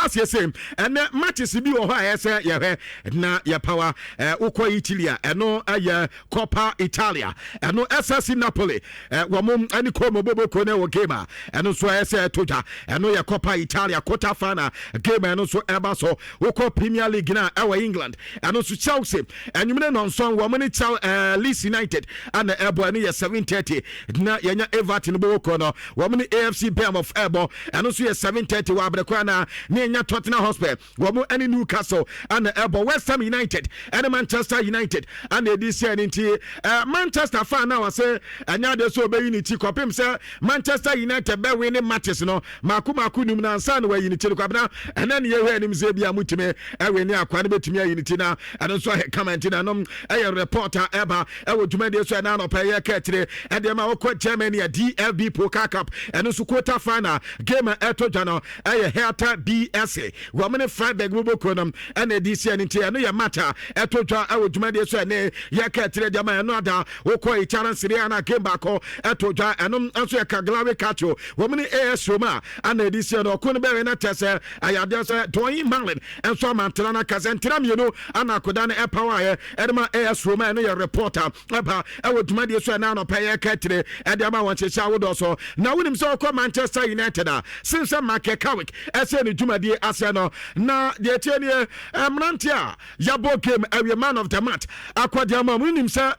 Yɛhyɛ aseɛ sɛ ɛnɛ matches bi wɔ hɔ a ɛsɛ yɛhwɛ na yɛpawa. Wokɔ Italy a, ɛno ɛyɛ Coppa Italia, ɛno SSC Napoli wɔn ɛne Como Boboko no ɛwɔ game a ɛno nso ɛyɛ sɛ ɛto dwa. Ɛno yɛ Coppa Italia quarter final game a ɛno nso ɛba so. Wokɔ Premier League na ɛwɔ England, ɛno nso Chelsea ɛnwumire 7 wɔn ne Chelsea Leeds United ana ɛbɔ, ɛno yɛ 7:30. Na yɛnya Everton Boboko no, wɔn ne AFC Bournemouth ɛbɔ, ɛno nso yɛ 7:30 wɔ abirikɔ. Na ne yɛnya Tottenham Hotspur, wɔn ɛne Newcastle ana ɛbɔ. West Ham United ɛne Manchester United ana edi sɛ ne nti Manchester fan na wɔsɛ ɛnyɛ adeɛ sɛ ɔbɛyi ne ti kɔpem sɛ Manchester United bɛwin ne matches no mako mako num na ansa na wɔayi ne ti no. Kwabena, ɛnɛ ne yɛhwɛ anim sɛ bi a mutumi ɛwin ne akwa no bɛtumi ayi ne ti na ɛno nso ayɛ kama. Nti na ɛnom ɛyɛ report a ɛba ɛwɔ dwumadie so ɛna anɔpɛ yɛ kɛtire ɛdeɛ ma. Wɔkɔ Germany a, DFB Pokal Cup, ɛno nso quarter final game a ɛtɔ dwa no ɛyɛ Hertha BSC wɔn ne Freiburg boboko no ɛna ɛdi si ɛno. Nti ɛno yɛ match a ɛtɔ dwa ɛwɔ dwumadie so ɛne yɛ kɛtire deɛ ma. Ɛno ada wokɔ Italian Serie A na game baako ɛtɔ dwa, ɛno nso yɛ Cagliari Calcio wɔn ne AS Roma ana ɛdi si ɛno. Ɔko no bɛyɛ na kyɛ sɛ ɛyɛ adeɛ sɛ Donyell Malen nso ama ntena no akasɛ ntena mmienu ana akoda no ɛpaw ayɛ ɛde ma AS Roma. Ɛno yɛ report a ɛba ɛwɔ dwumadie so ɛna anɔpɛ yɛ kɛtire ɛde ama wɔn hyehyɛ ahodoɔ so. Na wonim sɛ ɔkɔ Manchester United a, sen sɛ Michael Carrick ɛsɛ ne dwumadie asɛ no na deɛ tie nie, mmeranteɛ a yɛabɔ game awie, man of the match akɔde ama mu, wonim sɛ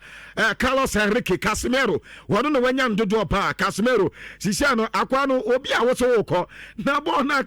Carlos Henrique Casemiro wɔno na wanya ndodoɔ paa. Casemiro sisia no akoa no obi a wosɛ wokɔ na bɔɔl na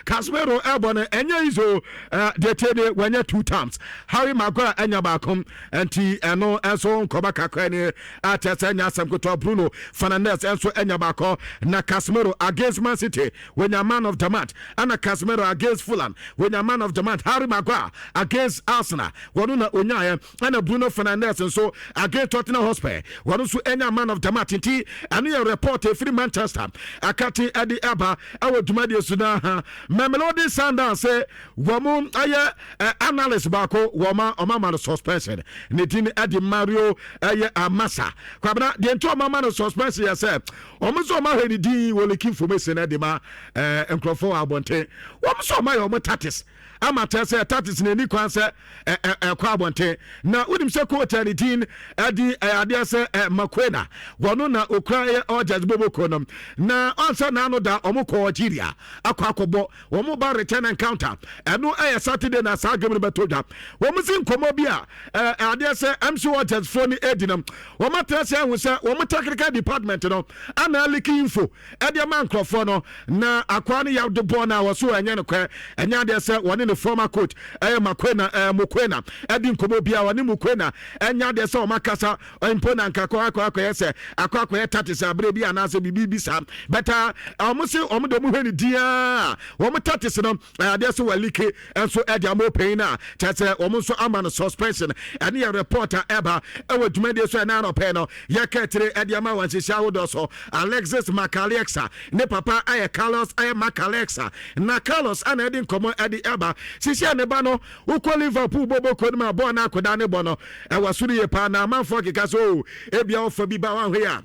Casemiro ɛbɔ no ɛnyɛ easy. Deɛ tie nie, wanya two times, Harry Maguire anya baako, nti ɛno nso nkɔba kakra ni akyɛ sɛ nya asɛm ketewa. Bruno Fernandes nso anya baako. Na Casemiro against Man City wanya man of the match, ɛna Casemiro against Fulham wanya man of the match. Harry Maguire against Arsenal wɔno na onyaeɛ, ɛna Bruno Fernandes nso against Tottenham Hotspur wɔno nso anya man of the match. Nti ɛno yɛ report efiri Manchester akate ɛde ɛba ɛwɔ dwumadie so. Na ha Mamelodi Sundowns sɛ wɔn ayɛ analyst baako wɔn a ɔma ma no suspension, ne din ɛde Mario ɛyɛ Amasa. Kwabena, deɛ nti ɔma ma no suspension yɛ sɛ wɔn nso ɔma ahwɛ ne din wɔ leak information ɛde ma nkurɔfoɔ wɔ abɔnten. Wɔn nso ɔma yɛ wɔn tactics ama kyerɛ sɛ tactics n'ani kwan sɛ ɛkɔ abɔnten. Na wonim sɛ coach a ne din ɛde ɛyɛ adeɛ sɛ Makwena, wɔno na okura ɛyɛ Algiers boboko no, na ɔnsɛ n'ano da ɔmo kɔ Algeria akɔ akɔbɔ wɔn ba return encounter, ɛno ɛyɛ Saturday na saa game no bɛtɔ dwa. Wɔn si nkɔmɔ bi a adeɛ sɛ MC Algiers foɔ no edi no, wɔn atena sɛ ɛho sɛ wɔn technical department no ana leak info ɛde ama nkurɔfoɔ no, na akoa no yɛ de bɔɔl no a wɔso ɛnyɛ no korɛ. Ɛnyɛ adeɛ sɛ wɔne ne former coach ɛyɛ Makwena Mokwena ɛdi nkɔmɔ bi a wɔne Mokwena ɛnyɛ adeɛ sɛ wɔn akasa mpo na nka akɔ akɔ akɔyɛ sɛ akɔ akɔyɛ tactics abere bi anaasɛ biribi bi saa bɛta. Wɔn se wɔn de wɔn hwɛ ne diaa wɔn tactics no ɛyɛ adeɛ sɛ wɔa leak nso ɛde ama ɔpanyin a kyerɛ sɛ wɔn nso ama no suspension. Ɛne yɛ report a ɛba ɛwɔ dwumadie so ɛna anɔpɛ no yɛka tire ɛde ama wɔn nhyehyɛ ahodoɔ so. Alexis Mac Allister ne papa ɛyɛ Carlos ɛyɛ Mac Allister, na Carlos ana ɛde nkɔmɔ ɛde ɛba sisi ne ba no wokɔ Liverpool bɔbɔ kɔ no mu a, bɔɔl no akɔda ne bɔ no ɛwɔ soro yie paa, na amanfoɔ keka so o ebia ɔfa bi ba wahwɛ a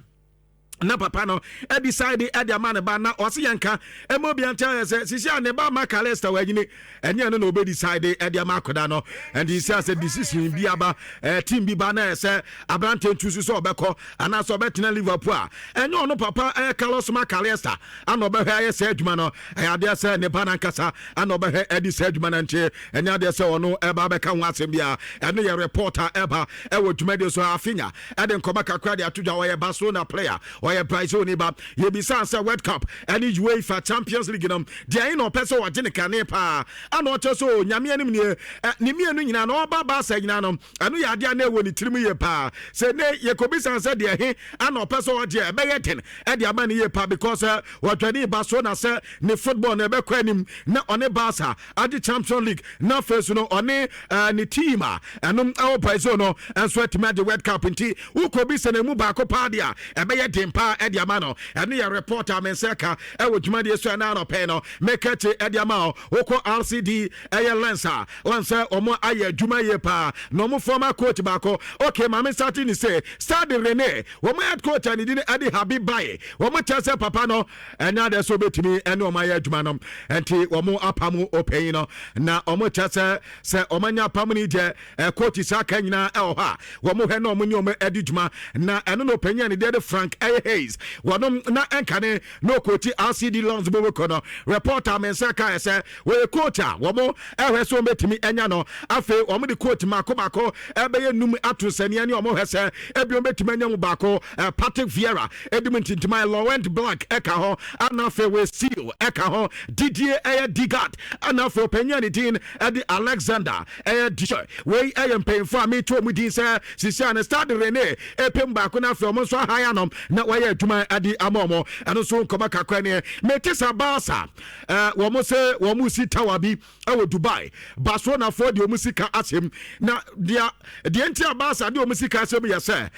na papa no ɛdecide ɛde ama ne ba. Na ɔsi yɛn ka ɛma obi ankyɛn yɛ sɛ sisi a ne ba Mac Allister wanyini, ɛnyɛ no na obe decide ɛde ama akɔda no. Ɛnti sɛ asɛ decision bi aba team bi ba na ɛsɛ aberante ntu so sɛ ɔbɛkɔ anaasɛ ɔbɛtena Liverpool a, ɛnyɛ ɔno papa ɛyɛ Carlos Mac Allister ana ɔbɛhwɛ ayɛ sɛ adwuma no. Ɛyɛ adeɛ sɛ ne ba nankasa ana ɔbɛhwɛ ɛde sɛ adwuma no, nti ɛnyɛ adeɛ sɛ ɔno ɛba bɛka ho asɛm bi a. Ɛno yɛ report a ɛba ɛwɔ dwumadie so. Raphinha ɛde nkɔmɔ kakra de ato dwa. Ɔyɛ Barcelona player, ɔyɛ Brazil ni ba. Yɛbisa sɛ World Cup ɛne UEFA Champions League no deɛ ɛyi na ɔpɛ sɛ ɔgye ne kane paa, ana ɔkyɛ so Nyame anim nie, ne mmienu nyinaa na ɔba Barca nyinaa no, ɛno yɛ adeɛ a na ɛwɔ ne tirim yie paa. Sɛ ne yɛkɔbisa sɛ deɛ he ana ɔpɛ sɛ ɔgye, ɛbɛyɛ den ɛde ama ne yie paa because wɔdwane Barcelona sɛ ne football no ɛbɛkɔ anim na ɔne Barca agye Champions League, na afei so no ɔne ne team a ɛnom ɛwɔ Brazil no nso atumi agye World Cup. Nti wokɔ bi sɛ na emu baako paa deɛ a, ɛbɛyɛ den. paa ɛde ama no. Ɛno yɛ report a me nsa ka ɛwɔ dwumadie so ɛna anɔpɛ no meka kye ɛde ama o. Wokɔ RCD ɛyɛ Lens a, wɔn sɛ wɔn ayɛ adwuma yie paa na wɔn former coach baako, okay, maame start ni sɛ Stade Rennais wɔn head coach a ne din ɛde Habib Beye, wɔn kyerɛ sɛ papa no ɛnyɛ adeɛ sɛ obɛtumi ɛne wɔn ayɛ adwuma no, nti wɔn apam ɔpanyin no. Na wɔn kyerɛ sɛ wɔn anya apam no deɛ, coach saa ka nyinaa ɛwɔ hɔ a wɔn hwɛ na wɔn ne wɔn adi dwuma. Na ɛno na ɔpanyin a ne deɛ de Franck ɛyɛ Haise, wɔnom na ɛnkane na ɔkɔɔti RCD Lens bɔbɔkɔ no. Report a me nsa ka sɛ wɔyɛ coach a wɔn ɛhwɛ sɛ wɔn bɛtumi anya no. Afei wɔn de coach mako mako ɛbɛyɛ num ato nsania ne wɔn hwɛ sɛ ebi wɔn bɛtumi anya mu baako. Patrick Vieira ɛdi mu ntintima, Laurent Blanc ɛka ho, ana afei wɔ Seal ɛka ho, Didier ɛyɛ Digard, ana afei ɔpanyin a ne din ɛde Alexander ɛyɛ Dusautoir. Wei ɛyɛ mpanyinfoɔ a meto wɔn din sɛ sisi a ne Stade Rennais epem baako na afei wɔn nso ahaya no na wɔayɛ adwuma ɛde ama wɔn. Ɛno nso nkɔmɔ kakra ne mete sɛ Barca wɔn sɛ wɔn si tower bi ɛwɔ Dubai. Barcelonafoɔ de wɔn sika asɛm, na deɛ nti a Barca de wɔn sika asɛm yɛ sɛ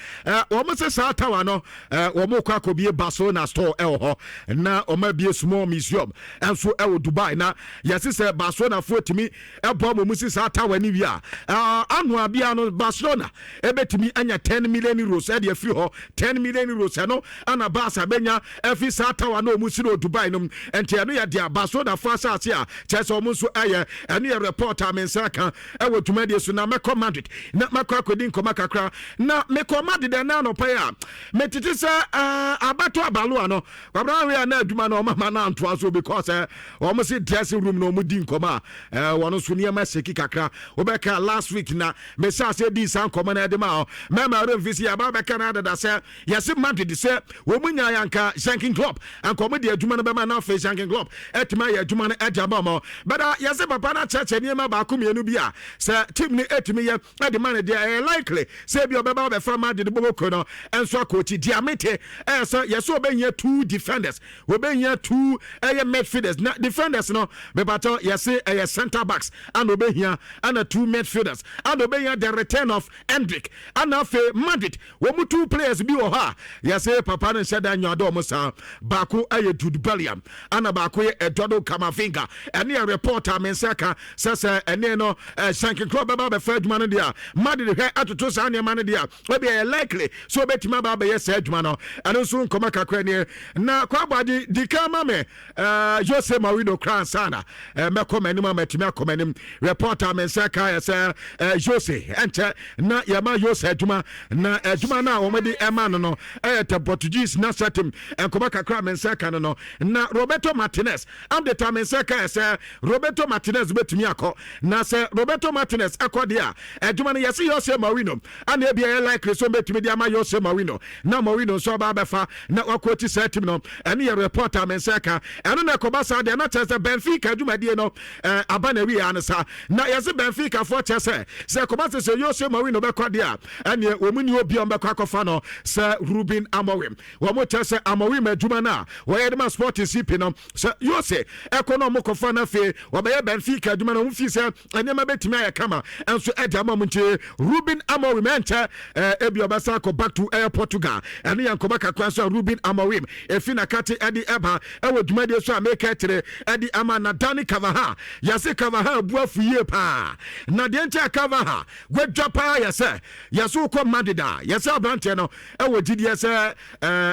wɔn sɛ saa tower no wɔn kɔ akɔbie Barcelona store ɛwɔ hɔ na wɔn abie small museum ɛnso ɛwɔ Dubai. Na yɛsi sɛ Barcelonafoɔ tumi ɛbɔ wɔn si saa tower ni wie a, ano abia no Barcelona ɛbɛtumi anya €10 million ɛde afiri hɔ. €10 million ɛno ana Barca bɛnya ɛfi saa tower no wɔn si no Dubai no. Nti ɛno yɛ deɛ Barcelonafoɔ asase a kyerɛ sɛ wɔn nso ɛyɛ. Ɛno yɛ report a me nsa ka ɛwɔ dwumadie so. Na mɛkɔ Madrid na mɛkɔ akɔdi nkɔmɔ kakra. Na mekɔ Madrid ɛna anɔpa yi a metete sɛ Alberto Arbeloa no kwabra ahwe a na adwuma no ɔmama no antoa so because wɔn se dressing room na wɔn di nkɔmɔ a wɔn nso nneɛma seki kakra. Wobɛka last week na mehyɛ ase di saa nkɔmɔ no ɛde ma hɔ mɛma ɛrɛ mfi si yɛaba bɛka no adada sɛ yɛse Madrid sɛ wɔn mu nyaa yanka Jurgen Klopp anka wɔn de adwuma no bɛma, na afei Jurgen Klopp ɛtumi ayɛ adwuma no ɛde ama wɔn. Bɛda yɛse papa no akyerɛkyerɛ nneɛma baako mmienu bi a sɛ team no ɛtumi yɛ ɛde ma no deɛ, ɛyɛ likely sɛ ebi ɔbɛba ɔbɛfa Madrid bɔbɔko no ɛnso akɔkyi. Deɛ mete ɛyɛ sɛ yɛsɛ ɔbɛhia two defenders, wɔbɛhia two ɛyɛ midfielders. Na defenders no mepatɔ yɛse ɛyɛ centre backs ana ɔbɛhia, ana two midfielders, ana ɔbɛhia the return of Endrick. Ana afei Madrid wɔn mu two players bi wɔ hɔ a yɛsɛ papa no nhyɛ da nyɛ ɔdɔ wɔn saa. Baako ɛyɛ Jude Bellingham, ana baako yɛ Eduardo Camavinga. Ɛne yɛ report a me nsa ka sɛ ɛne no Jurgen Klopp bɛba abɛfa adwuma no deɛ a, Madrid hwɛ atoto saa nneɛma no deɛ a, ebi ɛyɛ likely sɛ obɛtumi aba abɛyɛ saa adwuma no. Ɛno nso nkɔmɔ kakra nie. Na kwabade di kan ma me Jose Mourinho kora ansa na mɛkɔ m'anim a matumi akɔ m'anim. Report a me nsa ka yɛ sɛ Jose ɛnkyɛ na yɛma Jose adwuma, na adwuma no a wɔde ɛma no ɛyɛ the Portuguese national team. Nkɔmɔ kakra a me nsa ka no. Na Roberto Martinez update a me nsa ka yɛ sɛ Roberto Martinez bɛtumi akɔ, na sɛ Roberto Martinez ɛkɔ deɛ a, adwuma no yɛse Jose Mourinho ana ebi ɛyɛ likely so mbɛtumi de ama Jose Mourinho na Mourinho nso ɔba abɛfa na wakɔkyi saa team no. Ɛno yɛ report a me nsa ka. Ɛno na ɛkɔba saa deɛ na kyerɛ sɛ Benfica adwumadie no aba na awie ano sa. Na yɛse Benfica foɔ kyerɛ sɛ ɛkɔba sɛ Jose Mourinho bɛkɔ deɛ a, ɛneɛ wɔn ni obi a wɔbɛkɔ akɔfa no sɛ Ruben Amorim. Wɔn kyerɛ sɛ Amorim adwuma no a wɔyɛ de ma Sporting CP no, sɛ Jose ɛkɔ na wɔn kɔfa no, afei wɔbɛyɛ Benfica adwuma no, wɔn fi sɛ nneɛma bɛtumi ayɛ kama ɛnso ɛde ama mu. Nti Ruben Amorim ɛnkyɛ ebi ɔbɛsa akɔ back to ɛyɛ Portugal. Ɛno yɛ nkɔmɔ kakra nso a Ruben Amorim efi nakate ɛde ɛba ɛwɔ dwumadie so a meka kyerɛ ɛde ama. Na Dani Carvajal, yɛse Carvajal bu afu yie paa. Na deɛ nkyɛn Carvajal wadwa paa yɛ sɛ yɛso wokɔ Madrid a, yɛsɛ aberanteɛ no ɛwɔ gyidie sɛ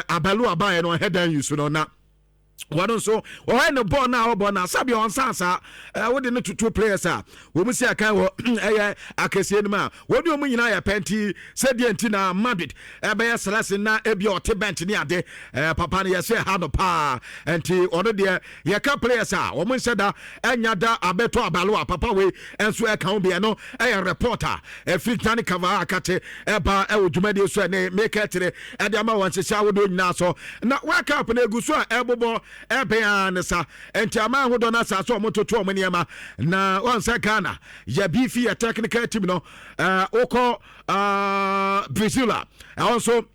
Arbeloa abaeɛ no ɔhɛ dan yi so no, na wɔn nso ɔyɛ ne bɔɔl no a ɔbɔ no sɛbi ɔnsansa wode no toto players a wɔn si akan wɔ ɛyɛ akɛseɛ no mu a wɔne wɔn nyinaa yɛ pɛnti sɛdeɛ nti na Madrid ɛbɛyɛ selection na ebi ɔte bench ne ade papa no yɛsɛ ha no paa. Nti ɔno deɛ yɛka players a wɔn nhyɛ da ɛnya da abɛtɔ Arbeloa, papa wei nso ɛka ho bi. Ɛno ɛyɛ report a ɛfiri Dani Carvajal akate ɛba ɛwɔ dwumadie so ɛne meka kyerɛ ɛde ama wɔn nhyehyɛ ahodoɔ nyinaa so. Na World Cup no egu so a ɛbobɔ ɛbɛn a ne sa, nti ama ahodoɔ no asase a wɔn toto wɔn nneɛma. Na wɔn sɛ Ghana yɛ bi fi yɛ technical team no wokɔ Brazil a, ɛhɔ nso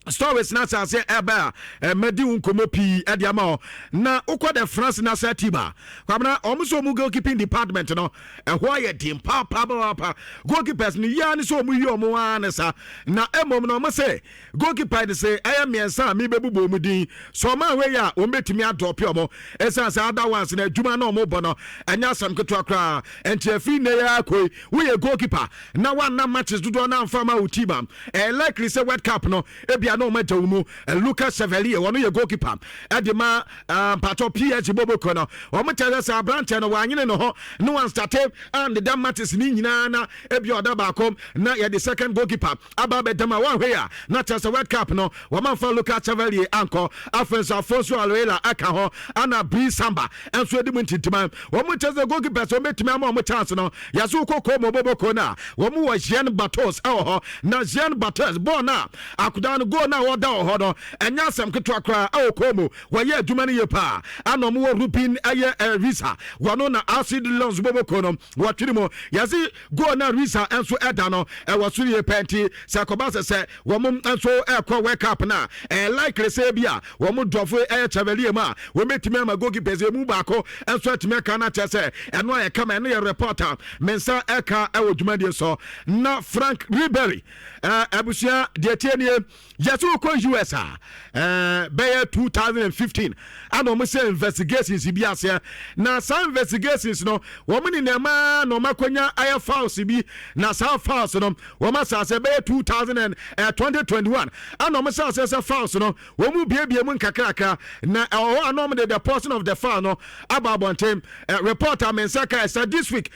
Stories na asase ɛbɛ a ɛmɛdi wo nkɔmmɔ pii ɛde ama hɔ. Na wokɔ the France national team a, Kwamina, ɔmo sɛ ɔmo goalkeeping department no ɛhɔ ayɛ den paapaapaapa. Goalkeepers no yia ne sɛ ɔmo yi ɔmo ara ne sa. Na mmom no, ɔmo sɛ goalkeeper no sɛ ɛyɛ mmiɛnsa a mebɛbobɔ ɔmo din so, ɔmo ahwɛ yi a, wɔn bɛtumi adrop ɔmo, ɛsiane sɛ other ones na adwuma na ɔmo bɔ no ɛnyɛ asɛm ketewa koraa. Nti afiri nne yɛ akɔ yi, woyɛ goalkeeper na wanna matches dodoɔ na amfa ma wo team a, ɛyɛ likely sɛ World Cup no ebia na ɔmo agya wo mu. Lucas Chevalier, wɔno yɛ goalkeeper ɛde ma mpatɔ PSG boboko no. Wɔn kyerɛ sɛ aberanteɛ no wanyene ne ho ne wanstart andeda matches ne nyinaa, na ebia ɔda baako na yɛde second goalkeeper aba abɛdam a, wɔahwɛ a na kyerɛ sɛ World Cup no wɔamfa Lucas Chevalier ankɔ. Afei nso Afonso Areola ɛka ho, ana Brice Samba nso edi mu ntintima. Wɔn kyerɛ sɛ goalkeepers wɔn bɛtumi ama wɔn chance no, yɛso kɔ Como boboko no a, wɔn wɔ Jean Batos ɛwɔ hɔ. Na Jean Batos bɔɔl no a akodaa no goal no a wɔda wɔ hɔ no ɛnyɛ asɛm ketewa koraa. Ɛwɔ Como wɔyɛ adwuma no yie paa. Ana ɔmo wɔ Rubin ɛyɛ Risa, wɔno na RC Lens boboko no wɔtwere mu. Yɛse goal na Risa nso ɛda no ɛwɔ soro yie pɛ. Nti sɛ kɔba sɛ wɔn nso ɛkɔ World Cup no a, ɛyɛ likely sɛ bi a wɔn dɔfo ɛyɛ Chevalier mu a, wɔn bɛtumi ama goalkeepers emu baako nso atumi aka no akyerɛ sɛ ɛno ayɛ kama. Ɛno yɛ report a me nsa ɛka ɛwɔ dwumadie so. Na Frank Ribery, abusua, deɛ tie nie. Yɛsɛ wokɔ US a, bɛyɛ 2015 ana ɔmo sɛ investigations bi aseɛ. Na saa investigations no, wɔn ne nneɛma na ɔmo akɔnya ayɛ files bi. Na saa files no, wɔn asase bɛyɛ 2021 ana ɔmo sɛ asɛ sɛ files no wɔn mu biebie mu nkakrakra. Na ɛwɔ hɔ a na ɔmo de the portion of the file no aba abɔnten. Report a me nsa ka ɛsɛ this week,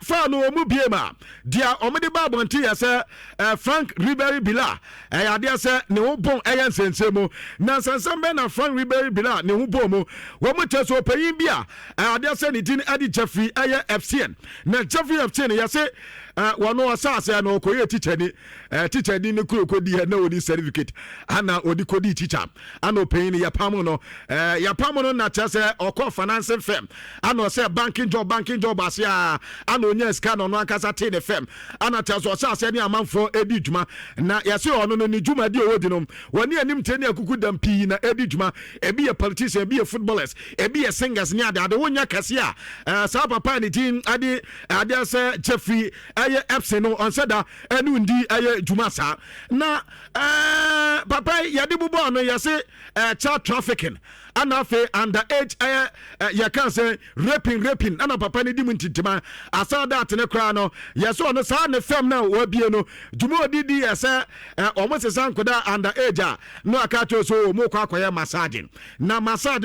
file no wɔn mu bie mu a, deɛ ɔmo de ba abɔnten yɛ sɛ Frank Ribery Bila ɛyɛ adeɛ sɛ ne ho bɔn ɛyɛ nsɛnsɛm mu. Na nsɛnsɛm bɛn na Frank Ribery Bila ne ho bɔn mu? Wɔn mu kyɛ sɛ ɔpanyin bi a ɛyɛ adeɛ sɛ ne din ɛde Jeffrey ɛyɛ Epstein. Na Jeffrey Epstein, yɛsɛ wɔn ɔsa ase na ɔkɔyɛ teacher ni, teacher ni ne kuro kɔdi yɛ na ɔdi certificate ana ɔde kɔdi teacher. Ana ɔpanyin no yɛpam no, yɛpam no na kyerɛ sɛ ɔkɔ financing firm ana ɔsɛ banking job ase a, ana onya sika na ɔno ankasa tee ne firm, ana kyerɛ sɛ ɔhyɛ aseɛ ne amanfoɔ edi dwuma. Na yɛsɛ ɔno no ne dwumadi a ɔwɔ di no, wɔne anim tie ne akuku dam pii na edi dwuma. Ebi yɛ politician, ebi yɛ footballers, ebi yɛ singers ne ade ade. Wonya kɛse a, saa papa ne din ade adeɛ sɛ Jeffrey ɛyɛ Epstein no, ɔnsɛ da ɛne ndi ɛyɛ dwuma saa. Na papa yɛde bobɔɔ no, yɛse child trafficking, ana afei under age ɛyɛ yɛka sɛ raping, ana papa no di mu ntintima. Asa da atene koraa no, yɛsɛ ɔno saa ne fam no a wabie no, dwuma ɔdi di yɛ sɛ ɔmo sesa nkoda under age a, na aka kyerɛ so ɔmo kɔ akɔyɛ massage. Na massage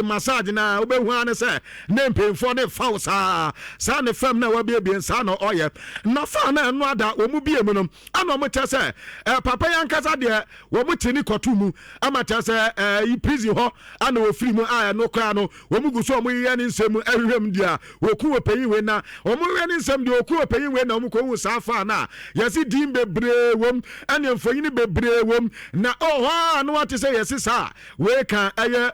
na wobɛhu ara ne sɛ ne mpanyinfoɔ ne fa wo saa saa ne fam na wabiebie saa na ɔyɛ. Na fa na ɛno ada wɔn mu bie mu no, ana ɔmo kyɛ sɛ papa yi ankasa deɛ, wɔn te ne kɔto mu ama kyerɛ sɛ prison hɔ ana wɔfiri mu a, ɛno koraa no wɔn gu so wɔn yɛ ne nsɛm ɛhwehwɛ mu deɛ wɔku wɔ panyin wei. Na wɔn yɛ ne nsɛm deɛ wɔku wɔ panyin wei na wɔn kɔ hu saa fa na yɛsi din bebree wɔm ɛne mfonyin bebree wɔm. Na ɔhɔ a no wate sɛ yɛsi saa wei ka ɛyɛ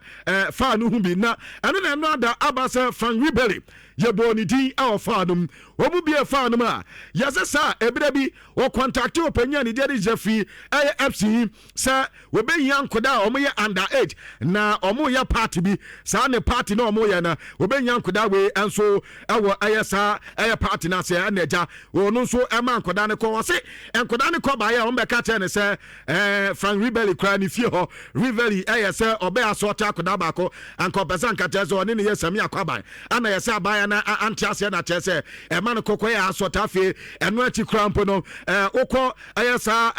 fa no ho bi. Na ɛno na ɛno ada aba sɛ Frank Ribery yɛbɔ ne din ɛwɔ fa no mu. Wɔn mu bie fa no mu a, yɛsɛ saa ebire bi wɔcontact ɔpanyin a ne deɛ de Jeffrey ɛyɛ Epstein sɛ wɔbɛhia nkoda a wɔyɛ under age na wɔyɛ party bi. Saa ne party na wɔyɛ no, wɔbɛhia nkoda wei nso ɛwɔ ɛyɛ saa ɛyɛ party no ase. Ɛna agya ɔno nso ɛma nkoda no kɔ. Wɔse nkoda no kɔ baeɛ a, wɔn bɛka kyerɛ ne sɛ Frank Ribery koraa ne fie hɔ, Ribery ɛyɛ sɛ ɔbɛyɛ asɔɔte akoda baako anka ɔpɛ sɛ anka kyerɛ sɛ ɔne ne yɛ sami akwaban. Ana yɛsɛ abaayewa no ante aseɛ na kyerɛ sɛ ɛma no kɔkɔ yɛ asɔɔte. Afei ɛno akyi koraa mpo no, wokɔ ɛyɛ saa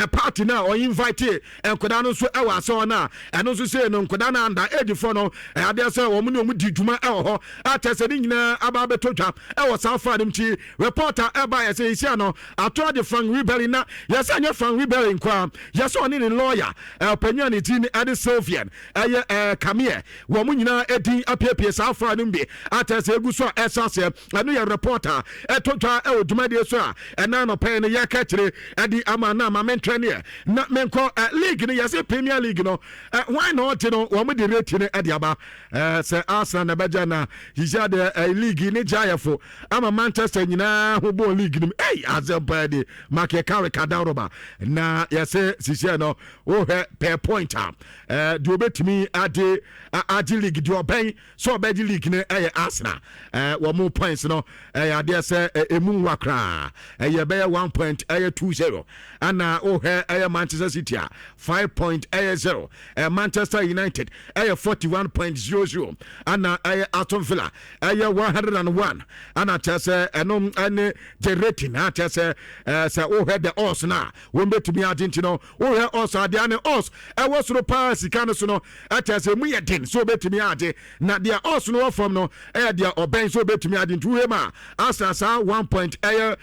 party no a ɔyɛ invite nkwadaa no nso ɛwɔ ase hɔ no a, ɛno nso sei no nkwadaa no under age foɔ no, adeɛ sɛ wɔn ne wɔn di dwuma ɛwɔ hɔ. Akyɛ sɛ ne nyinaa aba abɛtɔ dwa ɛwɔ saa fa no nti, reporter ɛba yɛ sɛ yɛsia no ato ade Frank Ribery. Na yɛsɛ nyɛ Frank Ribery nkoa, yɛsɛ ɔne ne lawyer, ɔpanyin a ne din ɛde Sylvian ɛyɛ Kamiɛ, wɔn nyinaa edin apiepie saa fa no bi akyɛ sɛ egu so a ɛhyɛ aseɛ. Ɛno yɛ report a ɛtɔ dwa ɛwɔ dwumadie so a ɛna anɔpɛ no yɛka kyerɛ ɛde ama na ma mentwɛ neɛ na menkɔ league no. Yɛsɛ Premier League no, hwan na ɔgye no? Wɔn de rate no ɛde aba sɛ Arsenal na ɛbɛgye na yisia deɛ league ne gyaeɛfo ama Manchester nyinaa ho bɔɔ league no mu. Ɛy, asɛm paa ni. Michael Carrick adaworoma na yɛsɛ sisia no, wohwɛ per point a, deɛ obɛtumi ade agye league, deɛ ɔbɛn sɛ ɔbɛgye league no ɛyɛ Arsenal. Wɔn mo points no ɛyɛ adeɛ sɛ emu nwa koraa, ɛyɛ bɛyɛ one point ɛyɛ 20. Ɛna wohwɛ ɛyɛ Manchester City a, five point ɛyɛ 0. Manchester United ɛyɛ 41.00, ɛna ɛyɛ Aston Villa ɛyɛ 101. Ɛna kyerɛ sɛ ɛno ɛne the rating a kyerɛ sɛ sɛ wohwɛ the odds no a, wɔn bɛtumi agye. Nti no wohwɛ odds adeɛ ne odds ɛwɔ soro paa sika no so no, ɛkyerɛ sɛ emu yɛ den sɛ obɛtumi agye, na deɛ odds no wɔ fam no ɛyɛ deɛ ɔbɛn sɛ obɛtumi agye. Nti wohwɛ mu a, Arsenal saa one point ɛyɛ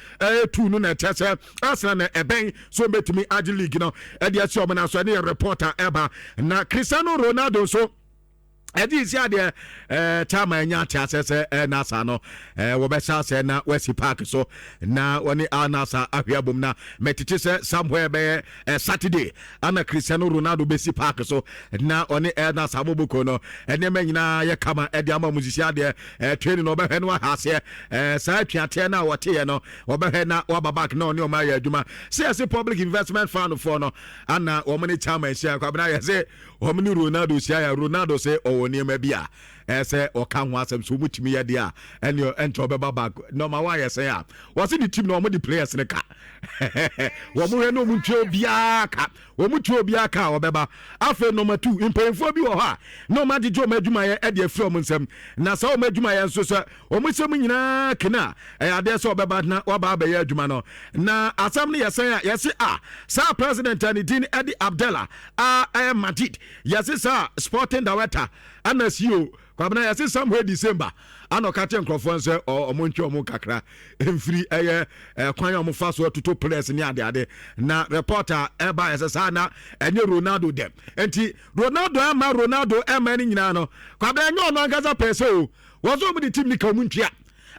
2 no na ɛkyerɛ sɛ Arsenal na ɛbɛn sɛ obɛtumi agye league no ɛde asi ɔmo na so. Ɛne yɛ report a ɛba. Na Cristiano Ronaldo nso ɛde esi adeɛ chairman anya ate asɛ sɛ nasa no wɔbɛhyɛ asɛ na wɔasi park so na wɔne Al-Nassr ahwɛ abom. Na mɛtete sɛ somewhere bɛyɛ Saturday ana Cristiano Ronaldo bɛsi park so na ɔne Al-Nassr aboboko no. Nneɛma nyinaa yɛ kama ɛde ama musisi adeɛ. Training no ɔbɛhwɛ no aha aseɛ. Saa atuateɛ no a wɔteɛ no, wɔbɛhwɛ na waba back na ɔne ɔmo ayɛ adwuma. Sɛ yɛse Public Investment Fund foɔ no ana wɔn ne chairman hyia. Kwabena, yɛse wɔn ne Ronaldo hyia yɛ, Ronaldo sɛ ɔwɔ nneɛma bi a ɛsɛ ɔka ho asɛm so wɔn tumi yɛ deɛ a ɛne ɛnkyɛ ɔbɛba back. Nɔɔma wɔayɛ sɛn a wɔsi ne team na wɔn de players ne ka wɔn hwɛ na wɔn ntua obiara ka, wɔn tua obiara ka a, ɔbɛba. Afei number two, mpanyinfoɔ bi wɔ hɔ a na wɔn agyegye wɔn adwumayɛ ɛde afiri wɔn nsam, na saa wɔn adwumayɛ nso sɛ wɔn nsɛm nyinaa kena ɛyɛ adeɛ sɛ ɔbɛba na waba abɛyɛ adwuma no. Na asɛm no yɛ sɛn a yɛsi a saa president a ne din ɛde Abdallah a ɛyɛ Majid, yɛsi saa sporting director ɛna CEO. Kwabena, yɛsi somewhere December ana ɔka kyerɛ nkurɔfoɔ sɛ ɔmo ntwe ɔmo kakra mfiri ɛyɛ ɛkwan a ɔmo fa so ɛtoto players ne adeade. Na report a ɛba yɛ sɛ saa na ɛnyɛ Ronaldo dɛm. Nti Ronaldo ɛma Ronaldo ɛma ne nyinaa no, Kwabena, ɛnyɛ ɔno ankasa pɛɛ sɛ o wɔn nso ɔmo de team ni ka ɔmo ntua.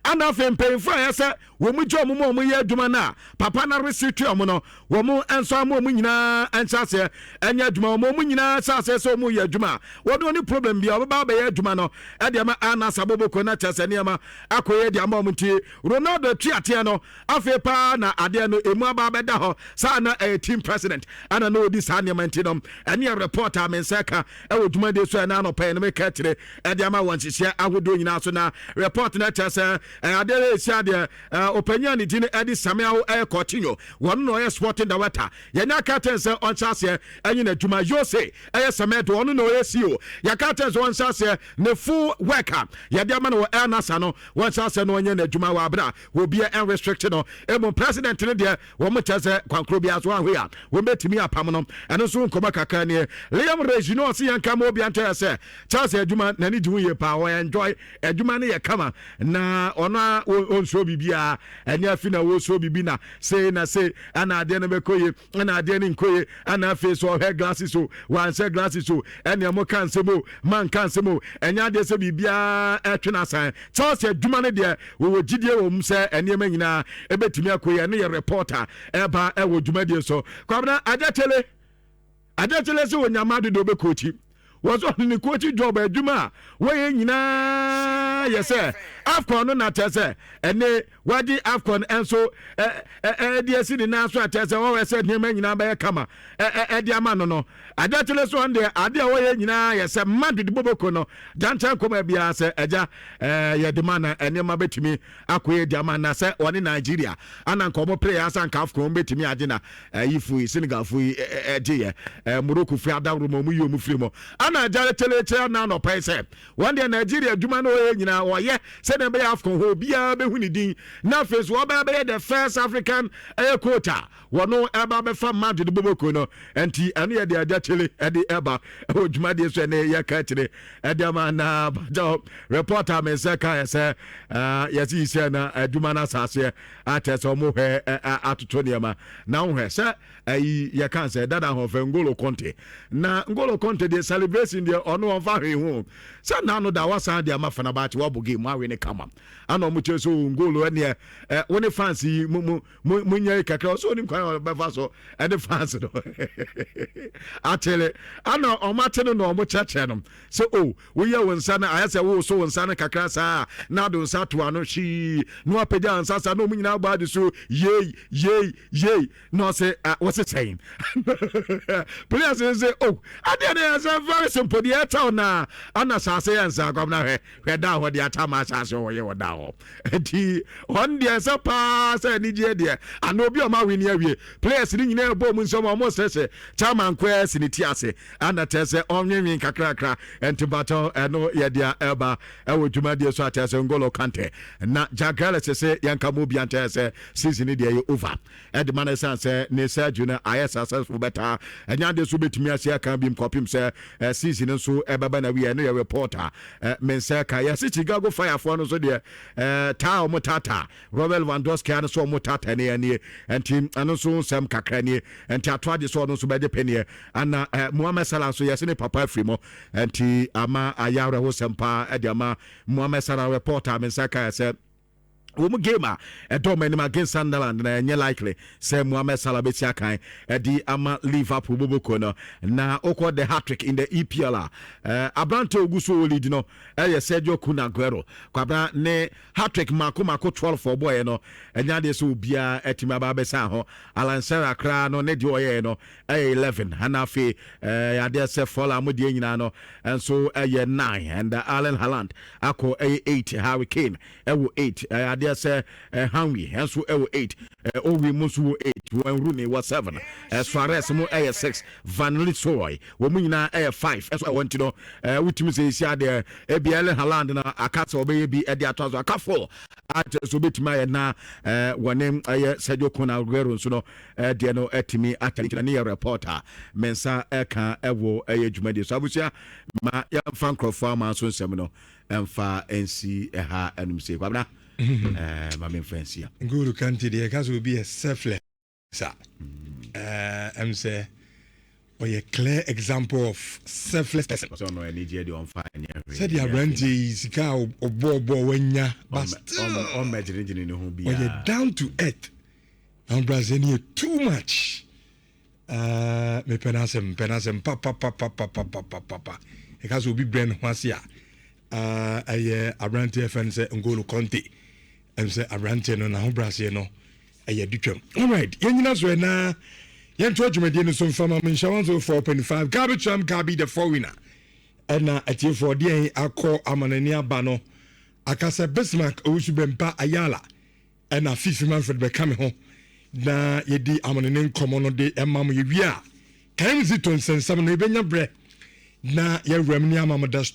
Ana afei mpanyinfoɔ a yɛsɛ wɔn gye wɔn mu a wɔn yɛ adwuma no a papa na resi tua wɔn no, wɔn nso ama wɔn nyinaa nhyɛ aseɛ ɛnyɛ adwuma. Wɔn nyinaa hyɛ aseɛ sɛ wɔn yɛ adwuma a, wɔde wɔn problem bi a wɔbɛba abɛyɛ adwuma no ɛde ama anasa boboko na kyerɛ sɛ nneɛma akɔyɛ de ama wɔn. Nti Ronaldo tuateɛ no afei paa na adeɛ no emu aba abɛda hɔ saa na ɛyɛ team president ɛna na ɔdi saa nneɛma. Nti no ɛne yɛ report a me nsa ka ɛwɔ dwumadie so ɛna anɔpɛ yi no meka kyerɛ ɛde ama wɔn nhyehyɛ ahodoɔ nyinaa so. Na report no kyerɛ sɛ adeɛ no ɛsi adeɛ ɔpanyin a ne din ɛde Samuel ɛyɛ Coutinho, wɔn na ɔyɛ sporting director. Yɛnyɛ aka kyɛn sɛ ɔnhyɛ aseɛ ɛnye n'adwuma. Jose ɛyɛ Semedo, ɔno na ɔyɛ CEO. Yɛka kyɛn sɛ ɔnhyɛ aseɛ ne full work a yɛde ama no wɔ Al Nassr no, wɔnhyɛ aseɛ no ɔnyɛ n'adwuma wɔ abere a obiara ɛnrestrict no. Emu president no deɛ, wɔn kyerɛ sɛ kwankoro biara so ahwe a wɔn bɛtumi apam no. Ɛno nso nkɔmɔ kakra nie. Liam Rosenior no, ɔsi yɛn kama obi ankyɛ sɛ Chelsea adwuma n'ani gye ho yie paa. Ɔyɛ enjoy adwuma no, yɛ kama na ɔno a ɔnsuo biribiara. Ɛnyɛ afi na wɔsuo biribi na sei na sei ɛna adeɛ no bɛkɔ yie, ɛna adeɛ no nkɔ yie. Ɛna afei so ɔhwɛ glasses o, wanhyɛ glasses o, ɛnea mo ka nsɛm o, man ka nsɛm o, ɛnyɛ adeɛ sɛ biribiara ɛtwe n'asan. Chelsea adwuma no deɛ, wɔwɔ gyidie wɔ mu sɛ nneɛma nyinaa ɛbɛtumi akɔ yie. Ɛno yɛ reporter ɛba ɛwɔ dwumadie so. Kwabena Agyatele, Agyatele sɛ wɔnyama dodo bɛkɔɔkyi wɔn so ne coach job adwuma a wɔyɛ nyinaa yɛ sɛ AFCON no na kyerɛ sɛ ɛne wagye AFCON nso ɛde asi ne nan so a kyerɛ sɛ wɔwɔ sɛ nneɛma nyinaa bɛyɛ kama ɛde ama no. Agyatele so ɔno deɛ, adeɛ a wɔyɛ nyinaa yɛ sɛ Madrid boboko no gyankyɛn kɔma biara sɛ ɛgya yɛde ma na nneɛma bɛtumi akɔyɛ di ama na sɛ ɔne Nigeria ana nka ɔmo pere asa nka AFCON bɛtumi agye. Na ɛyi fo yi, Senegal fo yi ɛgye yɛ, Morocco firi adaworo mu, ɔmo yi ɔmo firi mu. Ana agyatele kyerɛ na anɔpɛ sɛ wɔn deɛ, Nigeria adwuma no ɔyɛ nyinaa ɔyɛ sɛdeɛ ɛbɛyɛ AFCON hɔ obiara bɛhu ne din, na afei so ɔbɛyɛ bɛyɛ the first African ɛyɛ coach a wɔno ɛba bɛfa Madrid boboko no. Nti ɛno yɛ de agya kyele ɛde ɛba ɛwɔ dwumadie so. Ɛne yɛka kyerɛ ɛde ama na bagya reporter me nsa ka yɛ sɛ yɛsi yi sɛ na adwuma no asaseɛ akyɛ sɛ ɔmo hwɛ atoto nneɛma na wohwɛ sɛ ɛyi yɛka sɛ dada ahoɔfɛ Ngolo Kante. Na Ngolo Kante deɛ, celebration deɛ, ɔno ɔmfa hwee ho sɛ nano da wasan de ama Fenerbahce wabɔ game awe ne. kama. Ana ɔmo kyerɛ sɛ o Ngolo ɛneɛ wo ne fans yi mo mo mo mo nyɛ kakra. Ɔsɛ onim kwan a ɔbɛfa so ɛne fans no akyele. Ana ɔmo ate no na ɔmo kyerɛkyerɛ no sɛ o woyɛ wo nsa no, ayɛ sɛ woso wo nsa no kakra saa na ade wo nsa to ano hwii na wapagya nsa saa na ɔmo nyinaa bɔ ade so yei yei yei. Na ɔsɛ wɔsɛ sɛn players no sɛ oh, adeɛ no yɛ sɛ very simple deɛ, ɛkyɛw na ana hyɛ ase yɛ nsa akwam na hwɛ hwɛ da hɔ deɛ, akyɛ ama ahyɛ ase ɔyɛ wɔ da hɔ. Nti hɔn deɛ sɛ paa sɛ anigyeɛ deɛ ana obi a ɔma awe ni awie. Players no nyinaa bɔ mu nsɛm a ɔmo srɛsrɛ chairman koraa si ne ti ase ana kyerɛ sɛ ɔnwenwen kakrakra. Nti batɔ ɛno yɛ deɛ ɛba ɛwɔ dwumadie so akyerɛ sɛ Ngolo Kante na Jack Grealish sɛ yɛnka mu obia nkyerɛ sɛ season deɛ yɛ over ɛde ma no, ɛsiane sɛ ne surgery no ayɛ successful bɛtaa ɛnyɛ adeɛ so wobɛtumi ase aka bi kɔpem sɛ season nso ɛbɛba na wie. Ɛno yɛ report a me nsa ka. Yɛse Chicago Firefoɔ no nso deɛ, taa ɔmo tata Robert Lewandowski ano so ɔmo tata ne anie. Nti ɛno nso nsɛm kakra nie. Nti ato agye sɛ ɔno nso bɛgye pɛneɛ. Ana Mohamed Salah nso, yɛse ne papa afiri mu, nti ama ayɛ awerɛho sɛm paa ɛde ama Mohamed Salah. Report a me nsa ka sɛ wɔn game a ɛdɔm anim against Sunderland na ɛnyɛ likely sɛ Mohamed Salah bɛsi akan ɛde ama Liverpool boboko no. Na okɔ the hat-trick in the EPL a, aberante ogu so wɔ lead no ɛyɛ Sergio Kun Aguero. Kwabra ne hat-trick mako mako 12 ɔbɔɔyɛ no, ɛnyɛ adeɛ sɛ obiara ɛtumi aba abɛsa ho. Alan Shearer koraa no, ne deɛ ɔyɛɛ no ɛyɛ 11. Ana afei adeɛ sɛ Fɔla mo deɛ nyinaa no nso ɛyɛ 9, and Erling Haaland akɔ ɛyɛ 8, Harry Kane ɛwɔ 8, adeɛ sɛ Henry nso ɛwɔ 8, Owi mu nso wɔ 8, Wayne Rooney wɔ 7, Suarez mu ɛyɛ 6, Van Nistelrooy wɔn mu nyinaa ɛyɛ 5 ɛso ɛwɔ. Nti no wotumi sɛ esi adeɛ ebi Erling Haaland na aka sɛ ɔbɛyɛ bi ɛde ato aso aka 4 akyɛ so obetumi ayɛ na wɔne ɛyɛ Sergio Kun Aguero nso no deɛ no ɛtumi akyɛ. Ne yɛ report a me nsa ɛka ɛwɔ ɛyɛ dwumadie so. Abusua, ma yɛmfa nkurɔfoɔ ama nso nsɛm no ɛmfa nsi ɛha ɛnum se. Kwabena, ma memfa nsi a. Ngolo Kante deɛ, ɛka sɛ obi yɛ selfless a, ɛm sɛ ɔyɛ clear example of selfless person. Ɔsɛ ɔno anigyeɛ deɛ, ɔmfa nyɛ hwee. Sɛdeɛ aberanteɛ yi sika a ɔbɔɔbɔɔ wanya, but still ɔmmɛgyinagyina ne ho biara. Ɔyɛ down to earth na ɔbrasɛ no yɛ too much. Mepɛ no asɛm, mepɛ no asɛm papapapapapapapa. Ɛka sɛ obi brɛ ne ho ase a, ɛyɛ aberanteɛ fɛ no sɛ Ngolo Kante. Ɛm sɛ aberanteɛ no n'ahobrɛaseɛ no ɛyɛ de twam. Alright, yɛnyina so ɛna yɛnto adwumadie no so mfama menhyɛ 104.5. Gabi Tram Gabi the foreigner ɛna atiefoɔ deɛ akɔ amanani aba no aka sɛ Bismarck Owusu Bɛmpa Ayala ɛna Fifi Manfred bɛka me ho na yɛdi amanani nkɔmmɔ no de ɛma mo. Yɛwie a, kaim zito nsɛnsɛm no yɛbɛnya berɛ na yɛwura mu ne ama mo da.